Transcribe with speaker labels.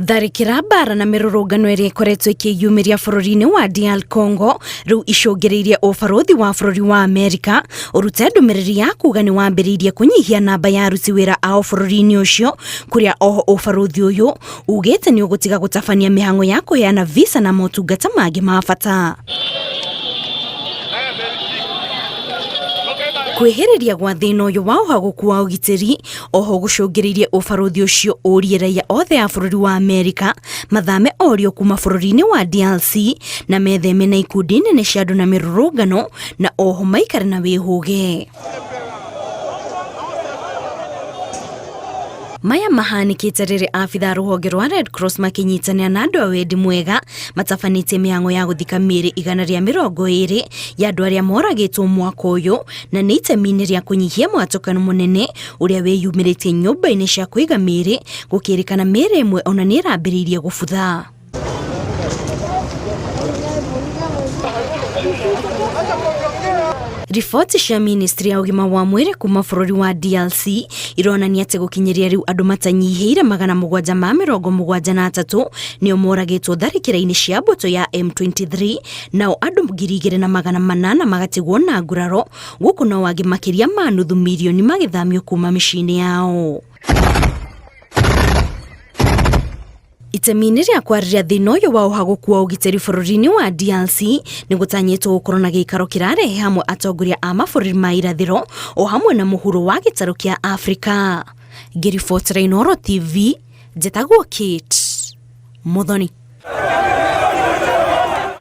Speaker 1: Tharĩkĩra mbara na mĩrũrũngano ĩrĩa ĩkoretwo ĩkĩyumĩria bũrũri-inĩ wa DR Congo rĩu icũngĩrĩirie ũbarũthi wa bũrũri wa Amerika ũrute ndũmĩrĩri ya kuga nĩ wambĩrĩirie kũnyihia namba ya aruti wĩra ao bũrũri-inĩ ũcio, kũrĩa oho ũbarũthi ũyũ ugĩte nĩ ũgũtiga gũtabania mĩhang'o ya kũheana visa na motungata mangĩ ma bata. Kwĩhĩrĩria gwa thĩna ũyũ wa ũhagũku wa ũgitĩri oho gũcũngĩrĩirie ũbarũthi ũcio ũrie raia othe a bũrũri wa Amerika mathame orio kuma bũrũri-inĩ wa DRC na metheme na ikundi nene cia andũ na mĩrũrũngano na oho maikare na wĩhũge. Maya mahanĩkĩte rĩrĩ abitha a rũhonge rwa Red Cross makĩnyitanĩra na andũ a wendi mwega matabanĩtie mĩhang'o ya gũthika mĩĩrĩ 120 ya andũ arĩa moragĩtwo mwaka ũyũ, na nĩ itemi-inĩ rĩa kũnyihia mwatũkano mũnene ũrĩa wĩyumĩrĩtie nyũmba-inĩ cia kũiga mĩĩrĩ, gũkĩrĩkana mĩĩrĩ ĩmwe ona nĩ ĩrambĩrĩirie gũbutha. Riboti cia ministry ya ũgima wa mwĩrĩ kuma bũrũri wa DRC ironania atĩ gũkinyĩria rĩu andũ matanyihĩire 773 nĩo moragĩtwo tharĩkĩra-inĩ cia mbũtũ ya M23, nao andũ 2,800 magatigwo na nguraro, gũkũ nao angĩ makĩria ma nuthu mirioni magĩthamio kuma mĩciĩ-inĩ yao. Itemi-inĩ rĩa kwarĩria thĩna ũyũ wa ũhagũku wa ũgitĩri bũrũri-inĩ wa DRC, nĩ gũtanyĩtwo gũkorwo na gĩikaro kĩrarehe hamwe atongoria a mabũrũri ma irathĩro o hamwe na mũhuro wa gĩtarũ kĩa Afrika. Ngĩribotera Inooro TV, njĩtagwo Kate Muthoni.